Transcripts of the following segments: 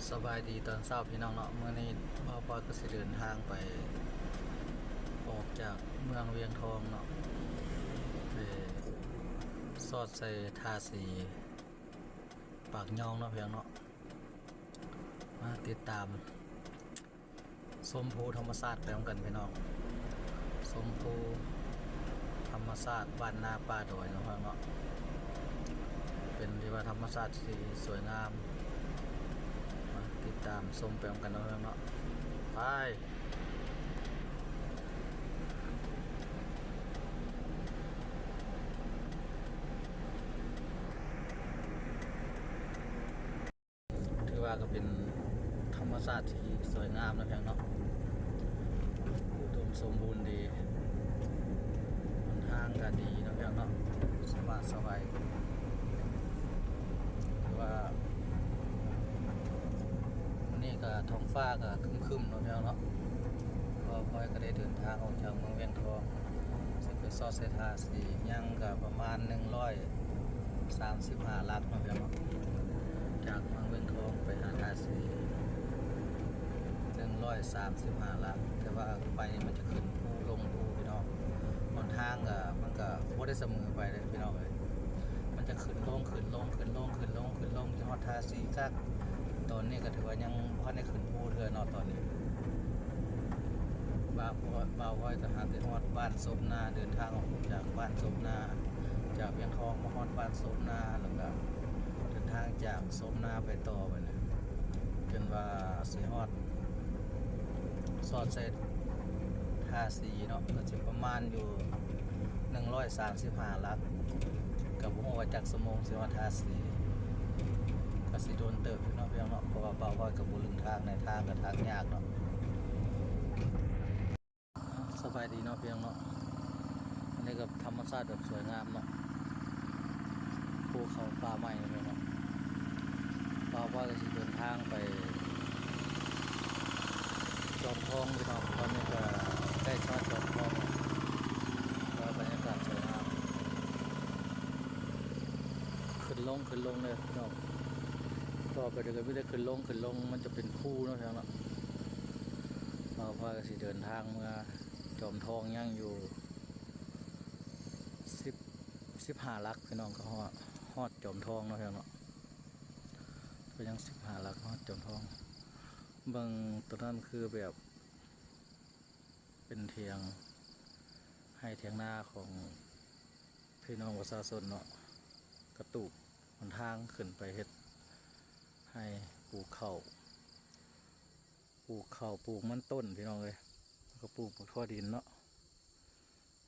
ສະບາຍດີຕອນເຊົ້າພີ່ນ້ອງເນາະ, ມື້ນີ້ບ່າວພອດກໍຊິເດີນທາງໄປ ອອກຈາກເມືອງວຽງທອງເນາະ ໄປສອດໃສ່ທ່າສີປາກຍອງເນາະພີ່ນ້ອງເນາະ. ມາຕິດຕາມ ຊົມພູທຳມະຊາດໄປນຳກັນພີ່ນ້ອງ, ຊົມພູທຳມະຊາດບ້ານນາປ່າດອຍເນາະພີ່ນ້ອງເນາະ. ເປັນທີ່ວ່າທຳມະຊາດທີ່ສວຍງາມ, ມາຕິດຕາມຊົມໄປນຳກັນເນາະພີ່ນ້ອງເນາະ. ໄປ. ຖືວ່າກໍເປັນທຳມະຊາດທີ່ສວຍງາມນະພີ່ນ້ອງເນາະ, ອຸດົມສົມບູນດີ, ຫົນທາງກໍດີນະພີ່ນ້ອງເນາະ, ສະບາຍສະບາຍ. ຖືວ່າມື້ນີ້ກໍທ້ອງຟ້າກໍຄຶ້ມໆນະພີ່ນ້ອງເນາະ, ເພາະວ່າຂ້ອຍກໍໄດ້ເດີນທາງອອກຈາກເມືອງວຽງທອງ ຊິໄປສອດໃສ່ທ່າສີ ຍັງກໍປະມານໜຶ່ງຮ້ອຍ ສາມສິບຫ້າຫຼັກເນາະພີ່ນ້ອງເນາະ, ຈາກເມືອງວຽງທອງໄປຫາທ່າສີ ໜຶ່ງຮ້ອຍສາມສິບຫ້າຫຼັກ, ແຕ່ວ່າໄປນີ້ມັນຈະຂຶ້ນພູລົງພູພີ່ນ້ອງ, ຫົນທາງກໍ ມັນກໍບໍ່ໄດ້ສະເໝີໄປເດ້ພີ່ນ້ອງເອີຍ, ມັນຈະຂຶ້ນລົງ ຂຶ້ນລົງ ຂຶ້ນລົງ ຂຶ້ນລົງ ຂຶ້ນລົງ ຈົນຮອດທ່າສີຄັກ. ຕອນນີ້ກໍຖືວ່າຍັງບໍ່ທັນໄດ້ຂຶ້ນພູເທື່ອເນາະ, ຕອນນີ້ ບ່າວພອດ ບ່າວພອດກໍຫາໄປຮອດບ້ານສົບນາ, ເດີນທາງອອກຈາກບ້ານສົບນາ ຈາກວຽງທອງມາຮອດບ້ານສົບນາ ແລ້ວກໍເດີນທາງຈາກສົບນາໄປຕໍ່ໄປນະ ຈົນວ່າຊິຮອດ ສອດໃສ່ທ່າສີເນາະ, ກໍຊິປະມານຢູ່ໜຶ່ງຮ້ອຍສາມສິບຫ້າຫຼັກ, ກໍບໍ່ຮູ້ວ່າຈັກຊົ່ວໂມງຊິຮອດທ່າສີ, ກໍຊິດົນເຕີບຢູ່ເນາະພີ່ນ້ອງເນາະ, ເພາະວ່າບ່າວພອດກໍບໍ່ລຶ້ງທາງໃນ, ທາງກໍທາງຍາກເນາະ. ສະບາຍດີເນາະພີ່ນ້ອງເນາະ, ອັນນີ້ກໍທຳມະຊາດແບບສວຍງາມເນາະ, ພູເຂົາປ່າໄມ້ເນາະ. ບ່າວພອດກໍຊິເດີນທາງໄປຈອມທອງພີ່ນ້ອງ, ຕອນນີ້ກໍໃກ້ຮອດຈອມທອງແລ້ວ, ກໍບັນຍາກາດສວຍງາມ, ຂຶ້ນລົງ ຂຶ້ນລົງເດີພີ່ນ້ອງ, ຕໍ່ໄປເດີກໍມີແຕ່ຂຶ້ນລົງ ຂຶ້ນລົງ, ມັນຈະເປັນພູເນາະພີ່ນ້ອງເນາະ. ບ່າວພອດກໍຊິເດີນທາງເມືອຈອມທອງ ຍັງຢູ່ສິບ ສິບຫ້າຫຼັກພີ່ນ້ອງ, ກໍຮອດ ຮອດຈອມທອງເນາະພີ່ນ້ອງເນາະ, ກໍຍັງສິບຫ້າຫຼັກຮອດຈອມທອງ. ເບິ່ງໂຕນັ້ນຄືແບບເປັນຖຽງໄຮ່ຖຽງນາຂອງພີ່ນ້ອງປະຊາຊົນເນາະ, ກະຕູບຫົນທາງຂຶ້ນໄປເຮັດໄຮ່ປູກເຂົ້າ ປູກເຂົ້າ ປູກມັນຕົ້ນພີ່ນ້ອງເອີຍ, ແລ້ວກໍປູກບັກຖົ່ວດິນເນາະ.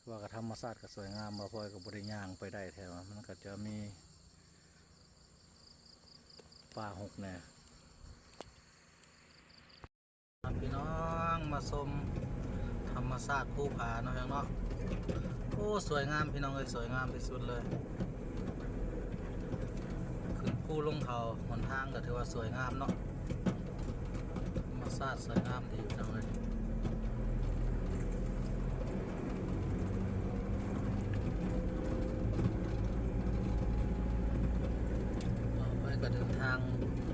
ວ່າກໍທຳມະຊາດກໍສວຍງາມ, ບ່າວພອດກໍບໍ່ໄດ້ຍ່າງໄປໄດ້ແທ້, ມັນກໍຈະມີປ່າຮົກແດ່. ພີ່ນ້ອງມາຊົມທຳມະຊາດພູຜາເນາະພີ່ນ້ອງເນາະ. ໂອ້ ສວຍງາມພີ່ນ້ອງເອີຍ, ສວຍງາມທີ່ສຸດເລີຍ. ຂຶ້ນພູລົງເຂົາ, ຫົນທາງກໍຖືວ່າສວຍງາມເນາະ. ທຳມະຊາດສວຍງາມດີພີ່ນ້ອງເອີຍ. ຕໍ່ໄປກໍເດີນທາງ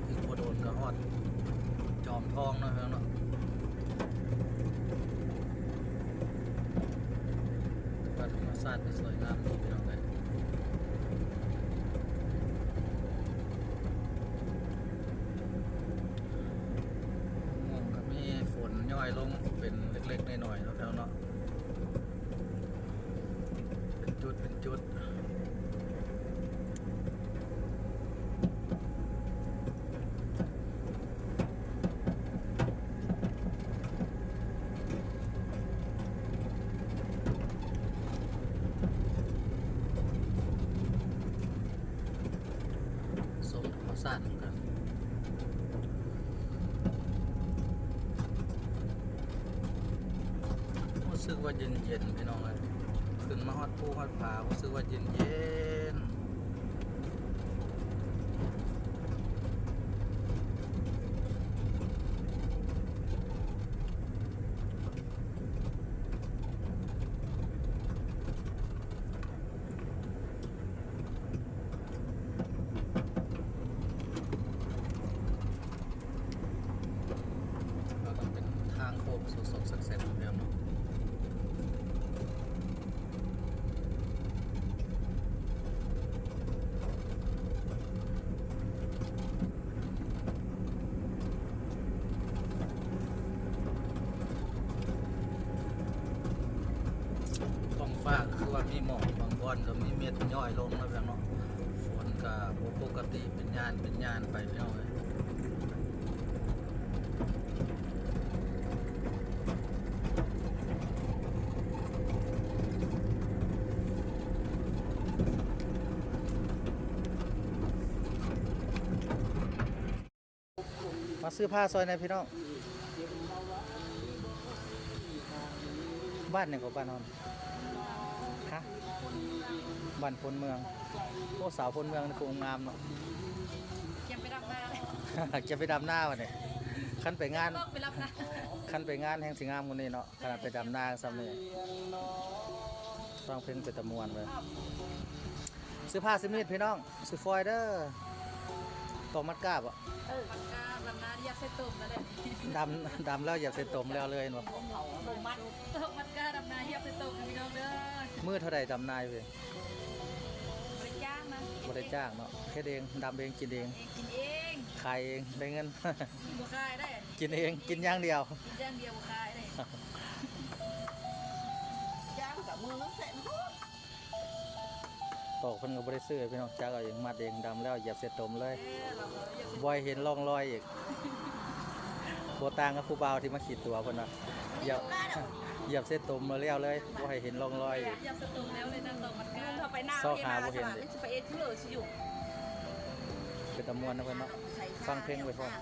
ອີກບໍ່ດົນກໍຮອດຈອມທອງເນາະພີ່ນ້ອງເນາະ. ແຕ່ວ່າທຳມະຊາດກໍສວຍງາມດີພີ່ນ້ອງເອີຍ. ມ່ວງກໍມີຝົນຍ້ອຍລົງເປັນເລັກໆນ້ອຍໆເນາະພີ່ນ້ອງເນາະ, ເປັນຈຸດເປັນຈຸດ. ຊົມທຳມະຊາດນຳກັນ. ຮູ້ສຶກວ່າເຢັນໆ ພີ່ນ້ອງເອີຍ, ຂຶ້ນມາຮອດພູຮອດຜາ ຮູ້ສຶກວ່າເຢັນໆ. ໂອ້ ສອກໆແຊກໆ ເນາະ. ທ້ອງຟ້າຄືວ່າມີໝອກ ບາງບ່ອນກໍມີເມັດຍ້ອຍລົງແລ້ວເນາະ. ຝົນກໍບໍ່ປົກກະຕິ ເປັນຍານເປັນຍານໄປ ພີ່ນ້ອງເອີຍ. ມາຊື້ຜ້າຊ່ອຍແດ່ພີ່ນ້ອງ. ບ້ານຫຍັງກໍບ້ານເຮົາ? ຮະ? ບ້ານໂພນເມືອງ. ໂອ້ ສາວໂພນເມືອງນີ້ຜູ້ງາມເນາະ. ກຽມໄປດຳນາ ກຽມໄປດຳນາບັດນີ້. ຄັນໄປງານ ໄປດຳນາ ຄັນໄປງານແຮ່ງຊິງາມກວ່ານີ້ເນາະ. ຂະໜາດໄປດຳນາສ່ຳນີ້ ຟັງເພງເປັນຕາມ່ວນເວີຍ. ຊື້ຜ້າຊື້ມີດພີ່ນ້ອງ ຊື້ຟອຍເດີ. ຕອກມັດກ້າບໍ? ເອີ ມັດກ້າດຳນາຢຽບໃສ່ຕົມແລ້ວແຫຼະ. ດຳ ດຳແລ້ວຢຽບໃສ່ຕົມແລ້ວເລີຍເນາະ. ຕົມມັດ ຕອກມັດກ້າດຳນາຢຽບໃສ່ຕົມພີ່ນ້ອງເດີ. ມື້ເທົ່າໃດດຳນາຢູ່ພີ້? ບໍ່ໄດ້ຈ້າງນະ ບໍ່ໄດ້ຈ້າງເນາະ. ເຮັດເອງ ດຳເອງ ກິນເອງ ເອງ ກິນເອງ ຂາຍເອງ ໄດ້ເງິນ. ບໍ່ຂາຍໄດ້ ກິນເອງ ກິນຢ່າງດຽວ ກິນຢ່າງດຽວ ບໍ່ຂາຍເດ້. ຈ້າງກະມື້ໜຶ່ງແສນ. ຕອກເພິ່ນກໍບໍ່ໄດ້ຊື້ພີ່ນ້ອງ ຈັກເອົາເອງ ມັດເອງ ດຳແລ້ວຢຽບໃສ່ຕົມເລີຍ. ບໍ່ໃຫ້ເຫັນຮ່ອງຮອຍອີກ. ບໍ່ຕ່າງກັບຜູ້ບ່າວທີ່ມາຂີດຕົວເພິ່ນວ່າ ຢຽບ ຢຽບໃສ່ຕົມແລ້ວເລີຍ ບໍ່ໃຫ້ເຫັນຮ່ອງຮອຍອີກ. ຢຽບໃສ່ຕົມແລ້ວເລີຍນະ ຕອກມັດກ້າ ຊອກຫາບໍ່ເຫັນອີກ. ເປັນຕາມ່ວນນະເພິ່ນເນາະ ຟັງເພງໄປພ້ອມ.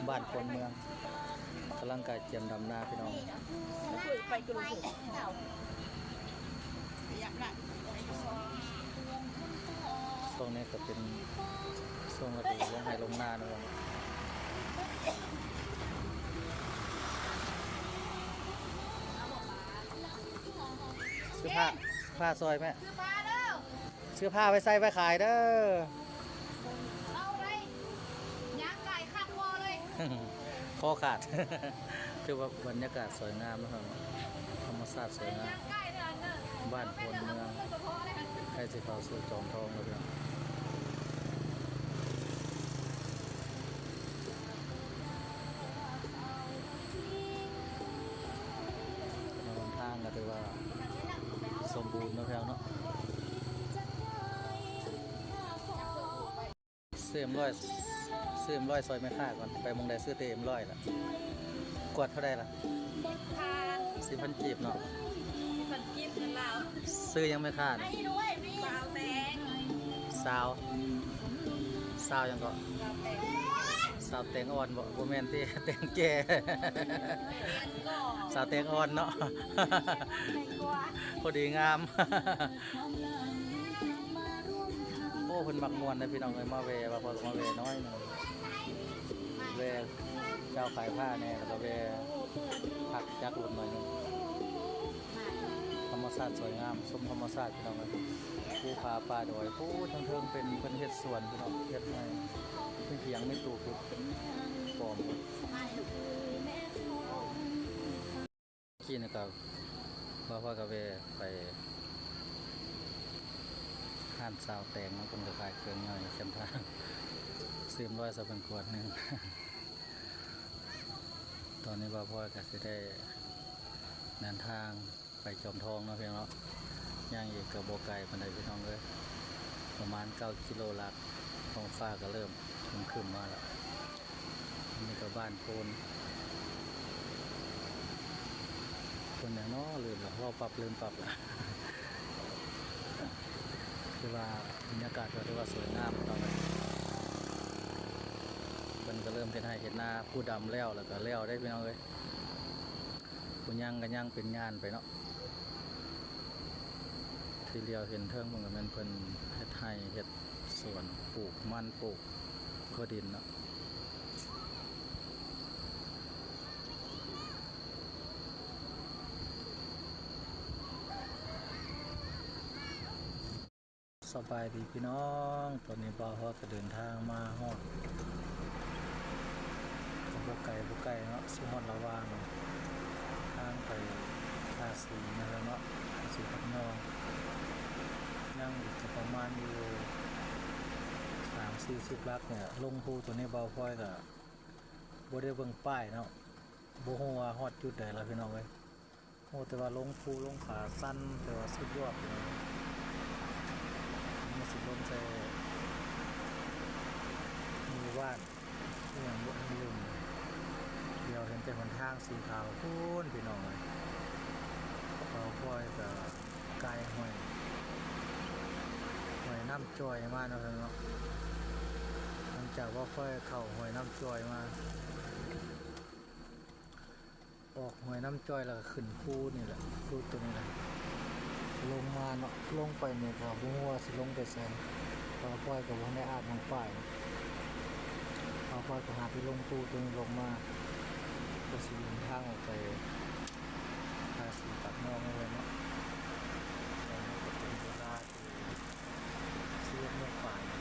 ບ້ານໂພນເມືອງ ກຳລັງກະກຽມດຳນາພີ່ນ້ອງ. ຊ່ວງນີ້ກໍເປັນຊ່ວງລະດູລົງໄຮ່ລົງນາເນາະ. ຊື້ຜ້າ ຊື້ຜ້າຊ່ອຍແມ່ ຊື້ຜ້າໄວ້ໃສ່ໄວ້ຂາຍເດີ. ເວົ້າໄດ້ ຍ່າງກາຍຄາດຄໍເລີຍ ຄໍຂາດ. ຖືວ່າບັນຍາກາດສວຍງາມເນາະ ທຳມະຊາດສວຍງາມ. ບ້ານໂພນເມືອງ ໃກ້ຊິເຂົ້າສູ່ຈອມທອງແລ້ວພີ່ນ້ອງ. ຖະໜົນທາງກໍຖືວ່າສົມບູນເນາະ ແພວເນາະ. ຊື້ເອັມຮ້ອຍ ຊື້ເອັມຮ້ອຍຊ່ອຍແມ່ຄ້າກ່ອນ. ໄປໝ່ອງໃດຊື້ແຕ່ເອັມຮ້ອຍລະ. ຂວດເທົ່າໃດລະ? ສິບພັນ ສິບພັນກີບເນາະ ສິບພັນກີບເງິນລາວ. ຊື່ຫຍັງແມ່ຄ້ານະ? ສາວແຕງ ສາວ ສາວຫຍັງເກາະ? ສາວແຕງ ສາວແຕງອ່ອນບໍ? ບໍ່ແມ່ນຕິ ແຕງແກ່ ສາວແຕງອ່ອນເນາະ ພໍດີງາມ. ໂອ້ ເພິ່ນມັກມ່ວນເດ້ພີ່ນ້ອງເອີຍ. ມາແວ່ ວ່າເພິ່ນມາແວ່ໜ້ອຍໜຶ່ງ ແວ່ເຈົ້າຂາຍຜ້າແດ່ ແລ້ວກໍແວ່ພັກຈັກລົມໜ້ອຍໜຶ່ງ. ທຳມະຊາດສວຍງາມ ຊົມທຳມະຊາດພີ່ນ້ອງເອີຍ. ພູຜາປ່າດອຍ ພູເທິງໆ ເປັນ ເພິ່ນເຮັດສວນພີ່ນ້ອງ ເຮັດໄຮ່ ມີຖຽງ ມີຕູ ປູກປອມ. ກີ້ນີ້ກໍ ບ່າວພອຍກໍແວ່ໄປຮ້ານສາວແຕງເນາະ ເພິ່ນກໍຂາຍເຄື່ອງຍ່ອຍແຄມທາງ ຊື້ເອັມຮ້ອຍຊະເພິ່ນຂວດໜຶ່ງ. ຕອນນີ້ບ່າວພອຍກໍຊິໄດ້ເດີນທາງໄປຈອມທອງເນາະ ພີ່ນ້ອງເນາະ. ຍ່າງອີກກໍບໍ່ໄກປານໃດພີ່ນ້ອງເອີຍ ປະມານເກົ້າກິໂລຫຼັກ. ທ້ອງຟ້າກໍເລີ່ມຄຶ້ມໆມາແລ້ວ. ອັນນີ້ກໍບ້ານໂພນ ໂພນຫຍັງເນາະ ລືມລະ ເວົ້າປັບລືມປັບລະ. ຄືວ່າບັນຍາກາດກໍຖືວ່າສວຍງາມເນາະ. ເພິ່ນກໍເລີ່ມເຮັດໄຮ່ເຮັດນາ ຜູ້ດຳແລ້ວ ແລ້ວກໍແລ້ວເດ້ພີ່ນ້ອງເອີຍ. ຜູ້ຍ່າງກໍຍ່າງເປັນຍ່ານໄປເນາະ. ທີ່ຫຼຽວເຫັນເທິງພຸ້ນກໍແມ່ນເພິ່ນເຮັດໄຮ່ເຮັດສວນ ປູກມັນ ປູກຖົ່ວດິນເນາະ. ສະບາຍດີພີ່ນ້ອງ ຕອນນີ້ບ່າວຮອດກໍເດີນທາງມາຮອດ ກໍບໍ່ໄກບໍ່ໄກເນາະ ຊິຮອດລະຫວ່າງ ທາງໄປທາສີນະເນາະ ທາສີປາກຍອງ ຍັງອີກປະມານຢູ່ສາມສີ່ສິບຫຼັກນີ້ແຫຼະ. ລົງພູໂຕນີ້ ບ່າວພອຍກໍບໍ່ໄດ້ເບິ່ງປ້າຍເນາະ ບໍ່ຮູ້ວ່າຮອດຈຸດໃດແລ້ວພີ່ນ້ອງເອີຍ. ໂອ້ ແຕ່ວ່າລົງພູລົງຜາຊັນ ແຕ່ວ່າສຸດຍອດເລີຍ. ມັນຊິລົງໃສ່ໝູ່ບ້ານອີ່ຫຍັງບໍ່ ລືມ. ດຽວເຫັນແຕ່ຫົນທາງສີຂາວພຸ້ນພີ່ນ້ອງເອີຍ. ເຂົາຄ່ອຍກະກາຍຫ້ວຍ ຫ້ວຍນ້ຳຈ່ອຍມາເນາະ ເນາະ. ຫຼັງຈາກວ່າຂ້ອຍເຂົ້າຫ້ວຍນ້ຳຈ່ອຍມາ ອອກຫ້ວຍນ້ຳຈ່ອຍແລ້ວກໍຂຶ້ນພູນີ້ແຫຼະ ພູໂຕນີ້ແຫຼະ ລົງມາເນາະ. ລົງໄປນີ້ກໍບໍ່ຮູ້ວ່າຊິລົງໄປໃສ ເພາະວ່າຂ້ອຍກໍບໍ່ໄດ້ອາບນ້ຳປ້າຍ ເພາະວ່າຂ້ອຍກໍຫາໄປລົງພູໂຕນີ້ລົງມາ ກໍຊິເດີນທາງອອກໄປທາສີປາກຍອງເລີຍເນາະ. ຕອນນີ້ກໍເປັນເວລາ ສິບເອັດໂມງປາຍ ມາ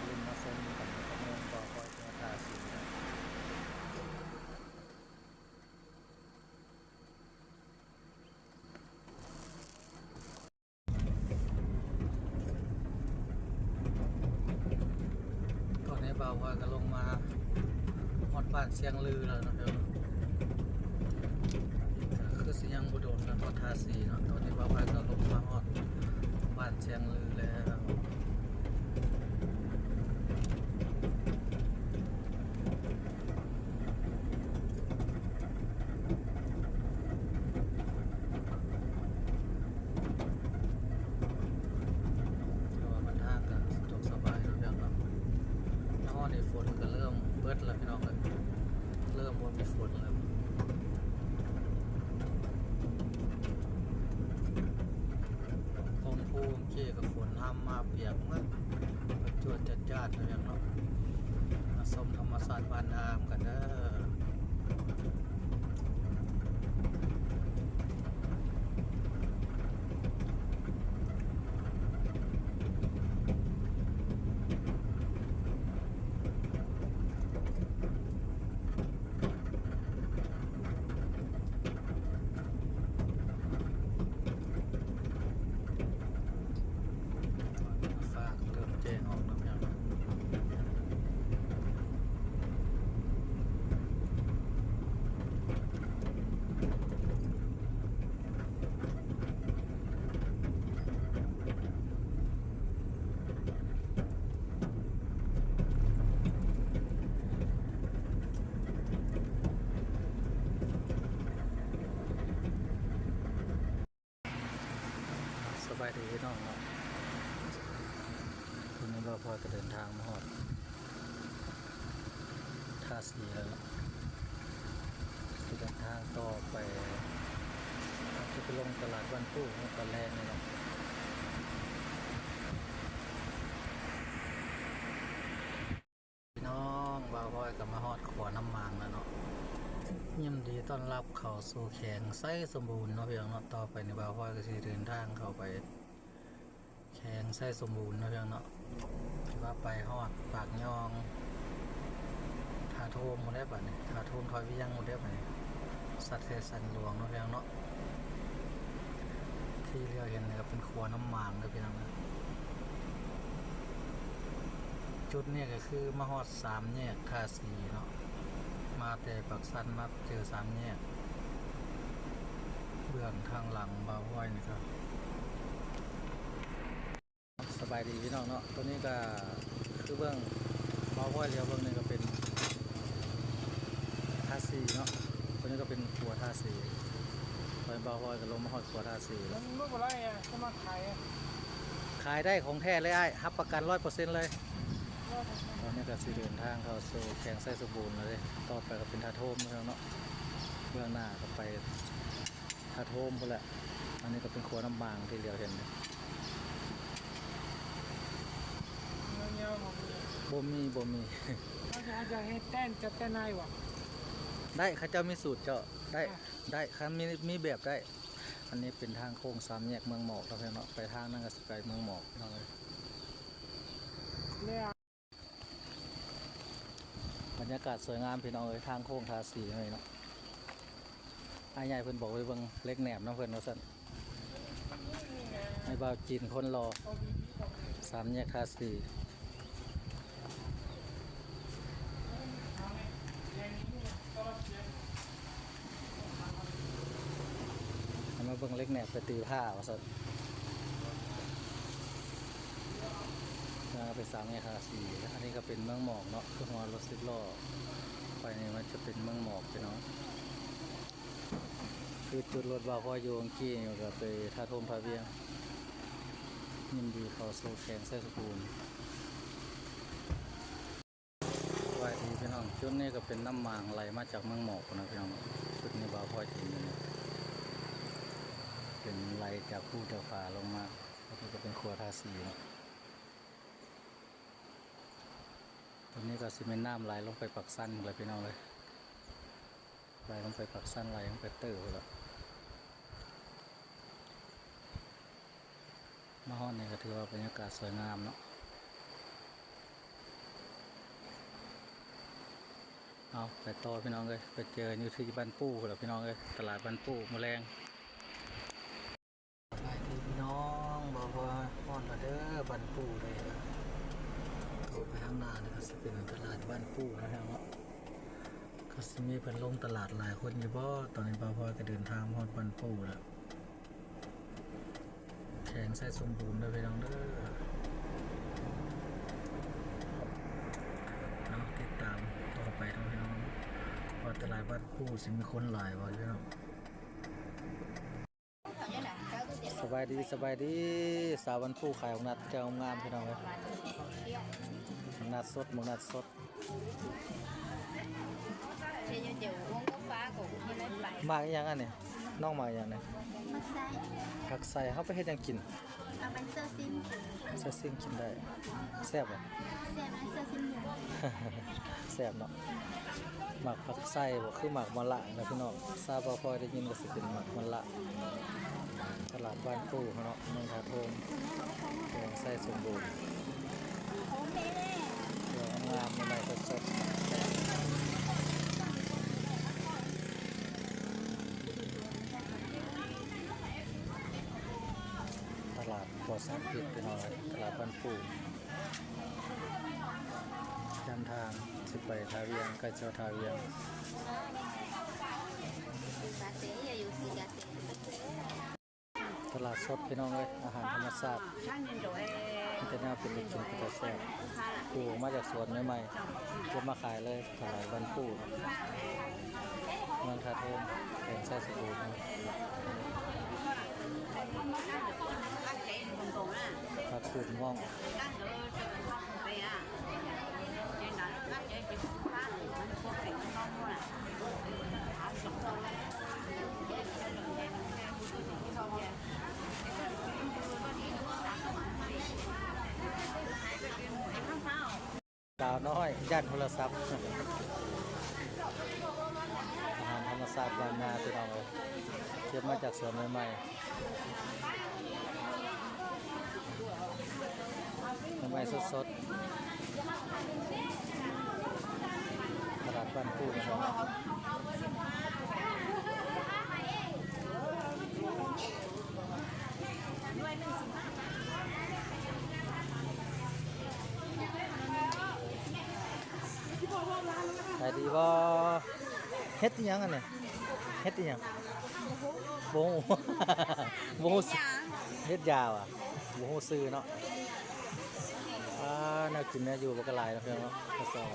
ຫຼິ້ນມາຊົມກັນກັບໝູ່ ບໍ່ຄ່ອຍເທື່ອທ່າສີນະ. ຕອນນີ້ບ່າວພອຍກໍລົງມາຮອດບ້ານຊຽງລືແລ້ວເນາະ ຄືຊິຍັງບໍ່ດົນນະ ຮອດທ່າສີເນາະ. ຕອນນີ້ບ່າວພອຍກໍລົງມາຮອດບ້ານຊຽງລືແລ້ວ. ຖືວ່າເສັ້ນທາງກໍສະດວກສະບາຍເນາະ ເນາະ. ມາຮອດນີ້ຝົນກໍເລີ່ມເບິດແລ້ວພີ່ນ້ອງເອີຍ ເລີ່ມບໍ່ມີຝົນແລ້ວ. ລົງພູເມື່ອກີ້ກໍຝົນຫ້ຳມາປຽກໝົດ ຈວດຈາດໆ ເນາະ ເນາະ. ມາຊົມທຳມະຊາດບ້ານນານຳກັນເດີ. ຟ້າເລີ່ມແຈ້ງອອກແລ້ວ ສະບາຍດີພີ່ນ້ອງເນາະ. ຕອນນີ້ບ່າວພອຍກໍເດີນທາງມາຮອດທ່າສີແລ້ວເນາະ ຊິເດີນທາງຕໍ່ໄປ ອາດຈະໄປລົງຕະຫຼາດບ້ານຕູ້ໃນຕອນແລງນີ້ເນາະ. ພີ່ນ້ອງ ບ່າວພອຍກໍມາຮອດຂົວນ້ຳໝາງແລ້ວເນາະ. ຍິນດີຕ້ອນຮັບເຂົ້າສູ່ແຂວງໄຊສົມບູນເນາະ ພີ່ນ້ອງເນາະ. ຕໍ່ໄປນີ້ບ່າວພອຍກໍຊິເດີນທາງເຂົ້າໄປແຂວງໄຊສົມບູນເນາະ ພີ່ນ້ອງເນາະ. ຖືວ່າໄປຮອດປາກຍອງ ທ່າໂທມພຸ້ນແຫຼະບາດນີ້ ທ່າໂທມ ທ່າວຽງພຸ້ນແຫຼະບາດນີ້ ສັດເທສັນຫຼວງເນາະ ພີ່ນ້ອງເນາະ. ທີ່ເຮົາເຫັນນີ້ກໍເປັນຂົວນ້ຳໝາງເດີພີ່ນ້ອງເດີ. ຈຸດນີ້ກໍຄືມາຮອດສາມແຍກທ່າສີເນາະ ມາແຕ່ປາກຊັນມາເຈີສາມແຍກ ເບື້ອງທາງຫຼັງບ່າວພອຍນີ້ກໍ ສະບາຍດີພີ່ນ້ອງເນາະ. ຕົວນີ້ກໍຄືເບື້ອງບ່າວພອຍຫຼຽວເບິ່ງນີ້ກໍເປັນທ່າສີເນາະ ຕົວນີ້ກໍເປັນຂົວທ່າສີ. ຕອນບ່າວພອຍກໍລົງມາຮອດຂົວທ່າສີແລ້ວ ມັນບໍ່ໄດ້ອະ ຈະມາຂາຍອະ ຂາຍໄດ້ ຂອງແທ້ເລີຍອ້າຍ ຮັບປະກັນຮ້ອຍເປີເຊັນເລີຍ. ຕອນນີ້ກໍຊິເດີນທາງເຂົ້າສູ່ແຂວງໄຊສົມບູນແລ້ວເດ້ ຕໍ່ໄປກໍເປັນທ່າໂທມເນາະ ເບື້ອງໜ້າກໍໄປ ທ່າໂທມພຸ້ນແຫຼະ. ອັນນີ້ກໍເປັນຂົວນ້ຳໝາງທີ່ຫຼຽວເຫັນ ຍາວໆ ບໍ່ມີ ບໍ່ມີ ບໍ່ມີ. ເຂົາຈະ ເຂົາຈະເຮັດແຕ່ນ ຈະແຕ່ນໃນບໍ່? ໄດ້ ເຂົາເຈົ້າມີສູດເຈົ້າ ໄດ້ ໄດ້ ຄັນມີ ມີແບບໄດ້. ອັນນີ້ເປັນທາງໂຄ້ງສາມແຍກເມືອງໝອກເນາະ ໄປທາງນັ້ນກໍຊິໄປເມືອງໝອກເນາະ. ແລ້ວ ໄປ ບັນຍາກາດສວຍງາມພີ່ນ້ອງເອີຍ ທາງໂຄ້ງທາສີເນາະ. ອ້າຍໃຫຍ່ເພິ່ນບອກໄປເບິ່ງເຫຼັກແໜບນຳເພິ່ນວ່າຊັ້ນ. ໃຫ້ບ່າວຈີນຄົນຫຼໍ່ ສາມແຍກທາສີ. ໃຫ້ມາເບິ່ງເຫຼັກແໜບໄປຕີຜ້າວ່າຊັ້ນ. ອ່າ ໄປສາມແຍກທາສີ. ອັນນີ້ກໍເປັນເມືອງໝອກເນາະ ຄືຮອດລົດສິບລໍ້ໄປນີ້ ມັນຈະເປັນເມືອງໝອກພີ່ນ້ອງ. ຄືຈຸດລົດບ່າວພອຍຢູ່ເມື່ອກີ້ນີ້ ກໍໄປທ່າໂທມທ່າວຽງ. ຍິນດີເຂົ້າສູ່ແຂວງໄຊສົມບູນ. ສະບາຍດີພີ່ນ້ອງ. ຈຸດນີ້ກໍເປັນນ້ຳໝາງໄຫຼມາຈາກເມືອງໝອກພຸ້ນນະພີ່ນ້ອງ. ຈຸດນີ້ບ່າວພອຍເຫັນຢູ່ນີ້ ເປັນໄຫຼຈາກພູຈາກຜາລົງມາ. ອັນນີ້ກໍເປັນຂົວທາສີເນາະ. ຕົວນີ້ກໍຊິແມ່ນນ້ຳໄຫຼລົງໄປປາກຊັນພຸ້ນລະພີ່ນ້ອງເອີຍ. ໄຫຼລົງໄປປາກຊັນ ໄຫຼລົງໄປເຕີພຸ້ນລະ. ມາຮອດນີ້ກໍຖືວ່າບັນຍາກາດສວຍງາມເນາະ. ເອົາ ໄປຕໍ່ພີ່ນ້ອງເອີຍ ໄປເຈີກັນຢູ່ທີ່ບ້ານປູ້ພຸ້ນລະພີ່ນ້ອງເອີຍ ຕະຫຼາດບ້ານປູ້ມື້ແລງ. ສະບາຍດີພີ່ນ້ອງ ບ່າວພອຍຮອດແລ້ວເດີ ບ້ານປູ້ເດີ. ເຂົ້າໄປທາງໜ້ານີ້ກໍຊິເປັນຕະຫຼາດບ້ານປູ້ນະພີ່ນ້ອງເນາະ. ກໍຊິມີເພິ່ນລົງຕະຫຼາດຫຼາຍຄົນຢູ່ບໍ? ຕອນນີ້ບ່າວພອຍກໍເດີນທາງມາຮອດບ້ານປູ້ແລ້ວ ແຂວງໄຊສົມບູນເດີພີ່ນ້ອງເດີເນາະ. ຕິດຕາມຕໍ່ໄປເນາະພີ່ນ້ອງ ວ່າຕະຫຼາດບ້ານປູ້ຊິມີຄົນຫຼາຍບໍ່ພີ່ນ້ອງ. ສະບາຍດີ ສະບາຍດີ. ສາວບ້ານປູ້ຂາຍບັກນັດແຈ່ວງາມໆ ພີ່ນ້ອງເອີຍ. ບັກນັດສົດ ບັກນັດສົດ. ໝາກອີ່ຫຍັງອັນນີ້? ນ້ອງໝາກອີ່ຫຍັງນີ້? ໝາກໄຊ. ໝາກໄຊ ເຮົາໄປເຮັດຫຍັງກິນ? ເອົາໄປເຊີວຊີນກິນ. ເຊີວຊີນກິນໄດ້. ແຊບບໍ່? ແຊບ ເຊີວຊີນໝູ. ແຊບເນາະ. ໝາກຜັກໄຊບໍ? ຄືໝາກມະລະນະພີ່ນ້ອງ. ຊາວບ່າວພອຍໄດ້ຍິນກໍຊິເປັນໝາກມະລະ. ຕະຫຼາດບ້ານປູ້ເຮົາເນາະ ເມືອງທ່າໂທມ ແຂວງໄຊສົມບູນ. ດອກງາມໆ ໃໝ່ໆ ສົດໆ. ຕະຫຼາດ ປອດສານພິດ ພີ່ນ້ອງເອີຍ. ຕະຫຼາດບ້ານປູ້ ຈຳທາງຊິໄປທ່າວຽງ ໃກ້ຈອດທ່າວຽງ. ຕະຫຼາດສົດ ພີ່ນ້ອງເອີຍ ອາຫານທຳມະຊາດ ມີແຕ່ແນວເປັນຕາກິນ ເປັນຕາແຊບ ປູກອອກມາຈາກສວນໃໝ່ໆ ເກັບມາຂາຍເລີຍ. ຕະຫຼາດບ້ານປູ້ ເມືອງທ່າໂທມ ແຂວງໄຊສົມບູນ. ຜັກກູດງອກ. ສາວນ້ອຍຢ້ານໂທລະສັບ. ອາຫານທຳມະຊາດບ້ານນາ ພີ່ນ້ອງເອີຍ ເກັບມາຈາກສວນໃໝ່ໆ ໃໝ່ໆ ສົດໆ. ຕະຫຼາດບ້ານປູ້ ພີ່ນ້ອງ. ຂາຍດີບໍ່? ເຫັດອີ່ຫຍັງອັນນີ້? ເຫັດອີ່ຫຍັງ? ບໍ່ຮູ້ ບໍ່ຮູ້ຊື່. ເຫັດຢາຫວາ? ບໍ່ຮູ້ຊື່ເນາະ. ອ່າ ແນວກິນແນວຢູ່ບໍ່ກະຫຼາຍເນາະ ເນາະ. ກະສອບ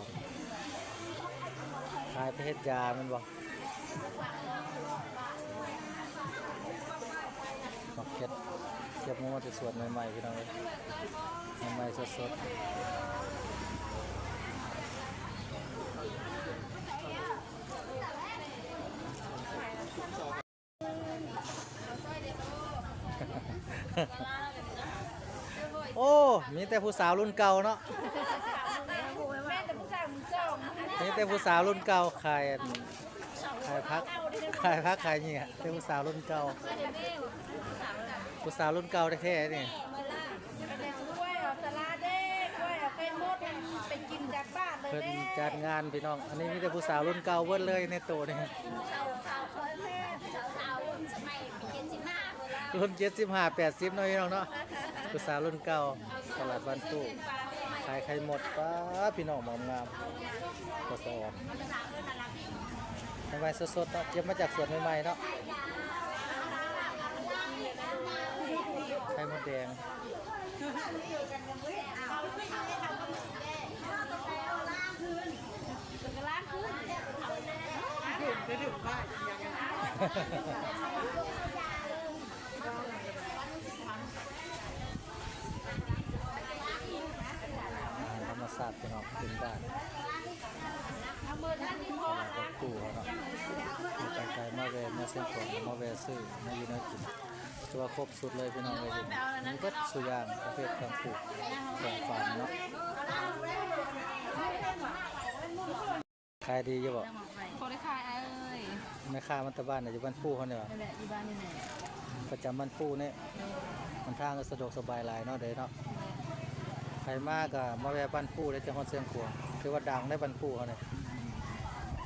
ຂາຍໄປເຮັດຢາແມ່ນບໍ່? ໝາກເຜັດ ເກັບມາແຕ່ສວນໃໝ່ໆ ພີ່ນ້ອງເອີຍ ໃໝ່ໆ ສົດໆ. ໂອ້ ມີແຕ່ຜູ້ສາວລຸ້ນເກົ່າເນາະ ມີແຕ່ຜູ້ສາວລຸ້ນເກົ່າ ຂາຍ ອັນ ຂາຍຜັກ ຂາຍຜັກຂາຍຫຍ້ຽວ ແຕ່ຜູ້ສາວລຸ້ນເກົ່າ ຜູ້ສາວລຸ້ນເກົ່າແທ້ໆ ນີ້. ກ້ວຍ ເອົາສະລາເດ້ ກ້ວຍ ເອົາໄກ່ໝົດ ເອົາ ໄປກິນຈາກບ້ານເລີຍ ເພິ່ນຈັດງານພີ່ນ້ອງ. ອັນນີ້ມີແຕ່ຜູ້ສາວລຸ້ນເກົ່າເບິດເລີຍໃນໂຕນີ້ ເຂົາ ເຂົາເຄີຍແມ່ນສາວໆ ລຸ້ນສະໄໝເຈັດສິບຫ້າພຸ້ນລະ ລຸ້ນເຈັດສິບຫ້າ ແປດສິບເນາະພີ່ນ້ອງເນາະ. ຜູ້ສາວລຸ້ນເກົ່າ ຕະຫຼາດບ້ານປູ ຂາຍໄຂ່ໝົດ. ປ້າ ພີ່ນ້ອງ ງາມໆ ກໍສະອອນ ໃໝ່ໆ ສົດໆ ເນາະ ເກັບມາຈາກສວນໃໝ່ໆ ເນາະ. ໄຂ່ມົດແດງ ອາຫານທຳມະຊາດ ພີ່ນ້ອງ ພື້ນບ້ານ ຕະຫຼາດວັດປູເຮົາເນາະ. ໄປໄກມາແວ່ ເມືອຊຽງຂວາງ ມາແວ່ຊື້ແນວຢູ່ແນວກິນ ຖືວ່າຄົບສຸດເລີຍພີ່ນ້ອງເອີຍ. ມີເບິດສູ່ຢ່າງ ປະເພດເຄື່ອງປູກຂອງຝາກເນາະ. ຂາຍດີຢູ່ບໍ່? ບໍ່ໄດ້ຂາຍອ້າຍເອີຍ. ແມ່ຄ້າມາແຕ່ບ້ານໃດ? ຢູ່ບ້ານປູເຮົານີ້ຫວາ? ນັ້ນແຫຼະ ຢູ່ບ້ານນີ້ແຫຼະ ປະຈຳບ້ານປູນີ້. ເອີ ຫົນທາງກໍສະດວກສະບາຍຫຼາຍເນາະ ເດ້ເນາະ. ໃຜມາກໍມາແວ່ບ້ານປູເດ້ ຈະຮອດຊຽງຂວາງ. ຖືວ່າດັງເດ້ບ້ານປູເຮົານີ້.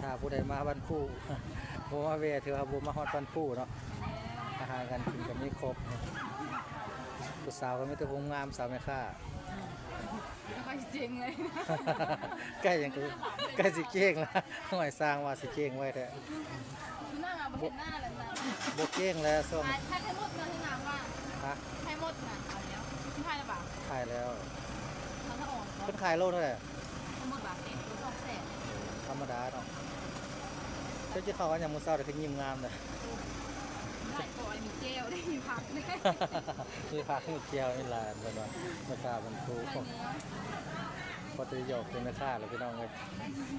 ຖ້າຜູ້ໃດມາບ້ານປູ ບໍ່ມາແວ່ ຖືວ່າບໍ່ມາຮອດບ້ານປູເນາະ. ອາຫານການກິນກໍມີຄົບ. ຜູ້ສາວກໍມີແຕ່ຜູ້ງາມ ສາວແມ່ຄ້າ. ໃກ້ຊິເຈັງເລີຍ. ໃກ້ຫຍັງ? ໃກ້ຊິເຈັງລະ. ຫ້ວຍ ສ້າງວ່າຊິເຈັງໄວ້ແທ້. ຄືໜ້າງາມບໍ່ເຫັນໜ້າແລ້ວນະ. ບໍ່ເກັ່ງແລ້ວຊ່ວງ ຂາຍ ຂາຍໄຂ່ໝົດນະ ຄືງາມວ່າ. ຮະ? ໄຂ່ໝົດນະ ຂາຍແລ້ວ. ຂາຍແລ້ວບໍ່? ຂາຍແລ້ວ. ເພິ່ນຂາຍໂລເທົ່າໃດ? ໄຂ່ໝົດບາດເຕັມ ໂລສອງແສນ. ທຳມະດາເນາະ. ເຈົ້າກິນເຂົ້າກັນຫຍັງມື້ເຊົ້າ ແຕ່ຄືຍິ້ມງາມເດ້? ຫຼາຍກໍມີແຈ່ວເດ້ ມີຜັກເດ້. ມີຜັກ ມີແຈ່ວ ມີຫຼາຍ ເພິ່ນວ່າ ແມ່ຄ້າເພິ່ນໂທ. ພໍໄດ້ຢອກເປັນແມ່ຄ້າແລ້ວພີ່ນ້ອງເອີຍ.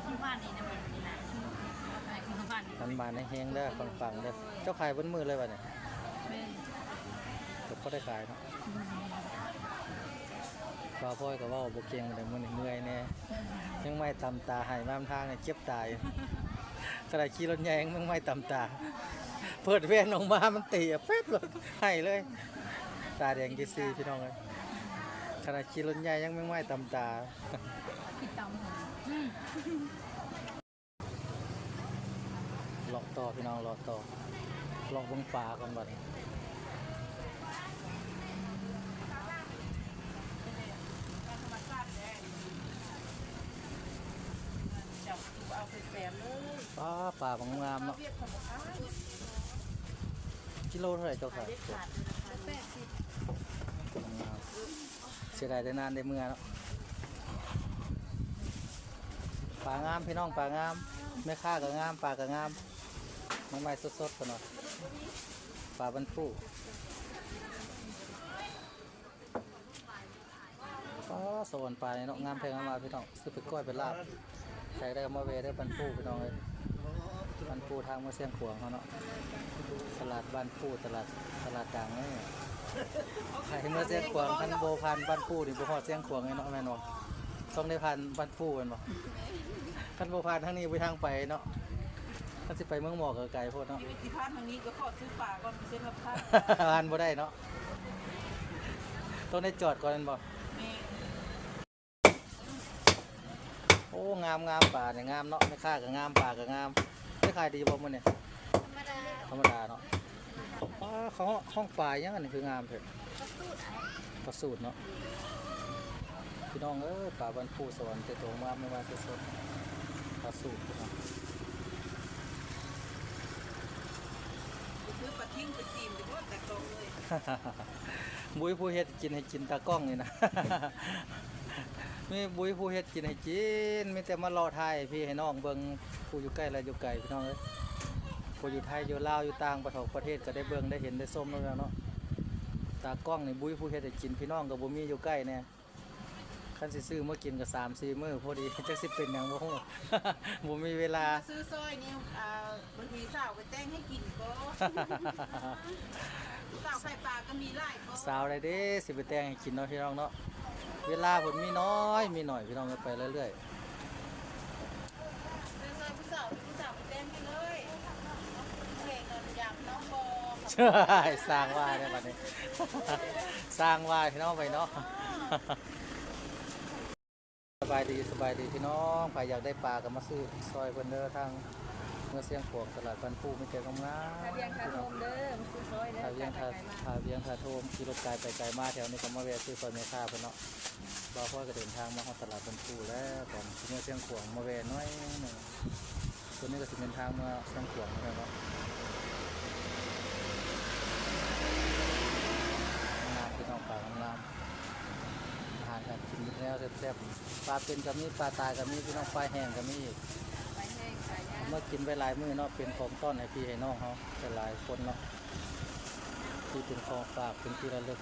ຢູ່ບ້ານນີ້ນະ ຢູ່ບ້ານນີ້ ມັນມາແຮງໆເດີ ປັງໆເດີ. ເຈົ້າຂາຍເບິດມື້ເລີຍບາດນີ້? ແມ່ນ. ກໍພໍໄດ້ຂາຍເນາະ. ບ່າວພອຍກໍເວົ້າບໍ່ເກັ່ງປານໃດ ມື້ນີ້ເມື່ອຍແດ່. ແມງໄມ້ຕຳຕາ ໃຫ້ມານຳທາງນີ້ເຈັບຕາ. ຂະໜາດຂີ່ລົດໃຫຍ່ຍັງແມງໄມ້ຕຳຕາ. ເປີດແວ່ນອອກມາ ມັນເຕະແປັບໂລດ ໃຫ້ເລີຍ. ຕາແດງກີ່ຊີພີ່ນ້ອງເອີຍ. ຂະໜາດຂີ່ລົດໃຫຍ່ຍັງແມງໄມ້ຕຳຕາ. ເລາະຕໍ່ພີ່ນ້ອງ ເລາະຕໍ່ ເລາະເບິ່ງປາກ່ອນບັດນີ້. ປາ ປາງາມເນາະ. ກິໂລເທົ່າໃດເຈົ້າຂາຍ? ງາມ. ເສຍດາຍແຕ່ນານໄດ້ເມືອເນາະ. ປາງາມພີ່ນ້ອງ ປາງາມ. ແມ່ຄ້າກໍງາມ ປາກໍງາມ. ໃໝ່ໆສົດໆ ເພິ່ນວ່າ ປາບັນປູ. ປາສະອອນປານີ້ເນາະ ງາມແທ້ງາມວ່າພີ່ນ້ອງ. ຊື້ໄປກ້ອຍໄປລາບ. ໃຜໄດ້ກໍມາແວ່ເດີ ບ້ານປູພີ່ນ້ອງເອີຍ. ບ້ານປູທາງເມືອຊຽງຂວາງເຮົາເນາະ. ຕະຫຼາດບ້ານປູ ຕະຫຼາດ ຕະຫຼາດດັງເດ້. ໃຜເມືອຊຽງຂວາງ ຄັນບໍ່ຜ່ານບ້ານປູນີ້ບໍ່ຮອດຊຽງຂວາງເລີຍເນາະ ແມ່ນບໍ່? ຕ້ອງໄດ້ຜ່ານບ້ານປູແມ່ນບໍ່? ຄັນບໍ່ຜ່ານທາງນີ້ບໍ່ມີທາງໄປເນາະ. ຄັນຊິໄປເມືອງໝໍກໍໄກໂພດເນາະ. ຊິຜ່ານທາງນີ້ກໍຂໍຊື້ປາກ່ອນ ເຊັ່ນວ່າຜ່ານ ຜ່ານບໍ່ໄດ້ເນາະ. ຕ້ອງໄດ້ຈອດກ່ອນແມ່ນບໍ່? ແມ່ນ. ໂອ້ ງາມໆ ປານີ້ງາມເນາະ. ແມ່ຄ້າກໍງາມ ປາກໍງາມ. ໄດ້ຂາຍດີບໍ່ມື້ນີ້? ທຳມະດາ ທຳມະດາເນາະ. ປາ ເຂົາຮ້ອງປາຫຍັງອັນນີ້ຄືງາມແທ້? ປາສູດ ປາສູດເນາະ. ພີ່ນ້ອງເອີຍ ປາບ້ານປູສະຫວັນ ເປັນໂຕງາມໃໝ່ໆສົດໆ. ປາສູດພີ່ນ້ອງ. ຄືປາທິງໄປຊີມຢູ່ບໍ່ ຕາກ້ອງເອີຍ. ບໍ່ມີຜູ້ເຮັດກິນໃຫ້ກິນ ຕາກ້ອງນີ້ນະ. ມີ ບໍ່ມີຜູ້ເຮັດກິນໃຫ້ກິນ ມີແຕ່ມາເລາະຖ່າຍໃຫ້ພີ່ໃຫ້ນ້ອງເບິ່ງ ຜູ້ຢູ່ໃກ້ແລະຢູ່ໄກ ພີ່ນ້ອງເອີຍ. ຜູ້ຢູ່ໄທ ຢູ່ລາວ ຢູ່ຕ່າງປະເທດ ປະເທດກໍໄດ້ເບິ່ງໄດ້ເຫັນໄດ້ຊົມນຳແລ້ວເນາະ. ຕາກ້ອງນີ້ບໍ່ມີຜູ້ເຮັດໃຫ້ກິນ ພີ່ນ້ອງກໍບໍ່ມີຢູ່ໃກ້ແດ່. ຄັນຊິຊື້ມາກິນກໍສາມສີ່ມື້ພໍດີ ຈັກຊິເປັນຫຍັງບໍ່ຮູ້ ບໍ່ມີເວລາ. ຊື້ຊອຍນີ້ ອ່າ ບາງທີສາວກໍແຕ່ງໃຫ້ກິນກໍ ສາວຂາຍປາກໍມີຫຼາຍກໍ ສາວໃດເດ້ຊິໄປແຕ່ງໃຫ້ກິນເນາະ ພີ່ນ້ອງເນາະ. ເວລາເພິ່ນມີໜ້ອຍ ມີໜ້ອຍ ພີ່ນ້ອງເອີຍ ໄປເລື້ອຍໆ. ເອີ ໃສ່ຜູ້ສາວ ຜູ້ສາວໄປແຕ່ງໃຫ້ເລີຍ ເພງນອນຢາມນ້ອງບໍ່. ສ້າງວ່າເດ້ບັດນີ້ ສ້າງວ່າພີ່ນ້ອງໄປເນາະ. ສະບ ສະບາຍດີ ສະບາຍດີພີ່ນ້ອງ ໃຜຢາກໄດ້ປາກໍມາຊື້ຊ່ອຍເພິ່ນເດີ ທາງເມືອງຊຽງຂວາງ ຕະຫຼາດບ້ານປູ ມີແຕ່ງາມໆ ທ່າວຽງ ທ່າໂທມເດີ ມາຊື້ຊ່ອຍເດີ ທ່າວຽງ ທ່າ ທ່າວຽງ ທ່າໂທມ ຂີ່ລົດໄກໄປໄກມາ ແຖວນີ້ກໍມາແວ່ຊື້ຊ່ອຍແມ່ຄ້າເພິ່ນເນາະ. ບ່າວພອຍກໍເດີນທາງມາຮອດຕະຫຼາດບ້ານປູແລ້ວ ຕອນຊິເມືອຊຽງຂວາງ ມາແວ່ໜ້ອຍໜຶ່ງ. ໂຕນີ້ກໍຊິເປັນທາງເມືອຊຽງຂວາງເນາະ. ງາມ ພີ່ນ້ອງ ປາງາມໆ ອາຫານການກິນມີແນວແຊບໆ ປາເປັນກໍມີ ປາຕາຍກໍມີ ພີ່ນ້ອງ ປາແຫ້ງກໍມີອີກ ປາແຫ້ງ ປາຍ່າງ ເອົາມາກິນໄວ້ຫຼາຍມື້ເນາະ ເປັນຂອງຕ້ອນໃຫ້ພີ່ໃຫ້ນ້ອງເຮົາຫຼາຍໆຄົນເນາະ ທີ່ເປັນຂອງຝາກ ເປັນທີ່ລະລຶກ.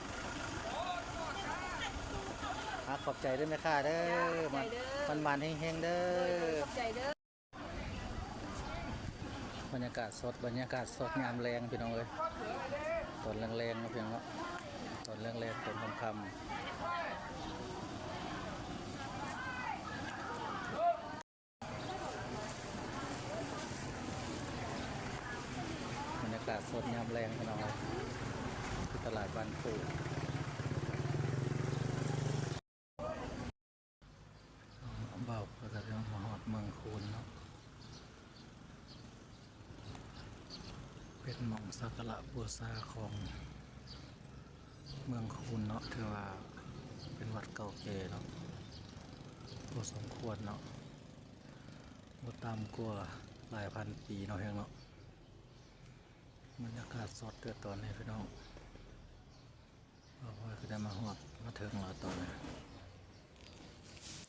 ອາ ຂອບໃຈເດີແມ່ຄ້າເດີ ເຈົ້າ ຂອບໃຈເດີ ມັນໝານເຮັງໆເດີ ໂດຍໆ ຂອບໃຈເດີ. ບັນຍາກາດສົດ ບັນຍາກາດສົດຍາມແລງພີ່ນ້ອງເອີຍ ຕອນແລງໆເນາະ ພີ່ນ້ອງເນາະ ຕອນແລງໆ ຕອນຄ່ຳໆ. ບັນຍາກາດສົດຍາມແລງພີ່ນ້ອງເອີຍ ທີ່ຕະຫຼາດບ້ານປູ. ບ່າວພອຍກໍໄດ້ມາຮອດເມືອງຄູນເນາະ ເປັນໝ່ອງສັກກາລະບູຊາຂອງເມືອງຄູນເນາະ ຖືວ່າເປັນວັດເກົ່າແກ່ເນາະ ພໍສົມຄວນເນາະ ບໍ່ຕ່ຳກວ່າຫຼາຍພັນປີເນາະ ເຮົງເນາະ. ບັນຍາກາດສົດເດີຕອນນີ້ພີ່ນ້ອງ ບ່າວພອຍກໍໄດ້ມາຮອດມາເຖິງແລ້ວຕອນນີ້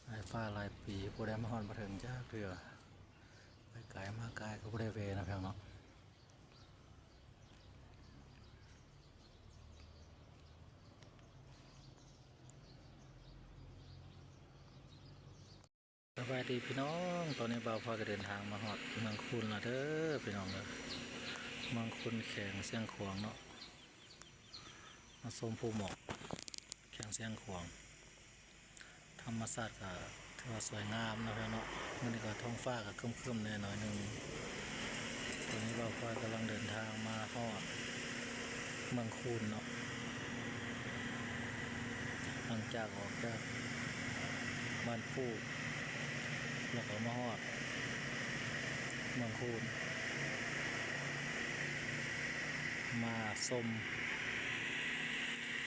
ຫຼາຍຟ້າຫຼາຍປີບໍ່ໄດ້ມາຮອດມາເຖິງຈັກເທື່ອ ໄປໄກມາໄກກໍບໍ່ໄດ້ແວ່ເນາະ ພີ່ນ້ອງເນາະ. ສະບາຍດີພີ່ນ້ອງ ຕອນນີ້ບ່າວພອຍກໍເດີນທາງມາຮອດເມືອງຄູນແລ້ວເດີພີ່ນ້ອງເດີ ເມືອງຄູນແຂວງຊຽງຂວາງເນາະ ມາຊົມພູໝອກແຂວງຊຽງຂວາງ ທຳມະຊາດກໍຖືວ່າສວຍງາມເນາະ ພີ່ນ້ອງເນາະ. ມື້ນີ້ກໍທ້ອງຟ້າກໍຄຶ້ມໆແດ່ໜ້ອຍໜຶ່ງ ຕອນນີ້ບ່າວພອຍກຳລັງເດີນທາງມາຮອດເມືອງຄູນເນາະ ຫຼັງຈາກອອກຈາກບ້ານປູ ແລ້ວກໍມາຮອດເມືອງຄູນ ມາຊົມ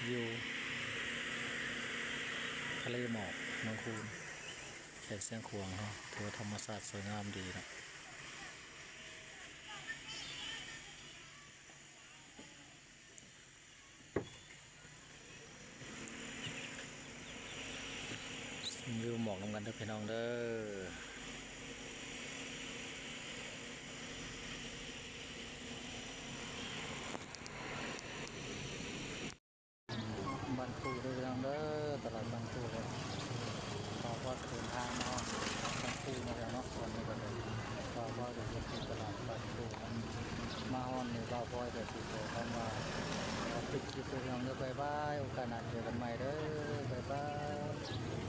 ວິວທະເລໝອກເມືອງຄູນ ແຂວງຊຽງຂວາງເຮົາ ຖືວ່າທຳມະຊາດສວຍງາມດີເນາະ. ຊົມວິວໝອກນຳກັນເດີພີ່ນ້ອງເດີ. ບ້ານປູເດີພີ່ນ້ອງເດີ ຕະຫຼາດບ້ານປູເດີ. ບ່າວພອຍກໍເດີນທາງມາຮອດບ້ານປູມາແລ້ວເນາະ ຕອນນີ້ກໍເດີນ ບ່າວພອຍກໍຢູ່ທີ່ຕະຫຼາດບ້ານປູ ມາຮອດນີ້ບ່າວພອຍກໍຊິຂໍຄຳວ່າປິດຄລິບເດີພີ່ນ້ອງເດີ ບາຍບາຍ ໂອກາດໜ້າເຈີກັນໃໝ່ເດີ ບາຍບາຍ.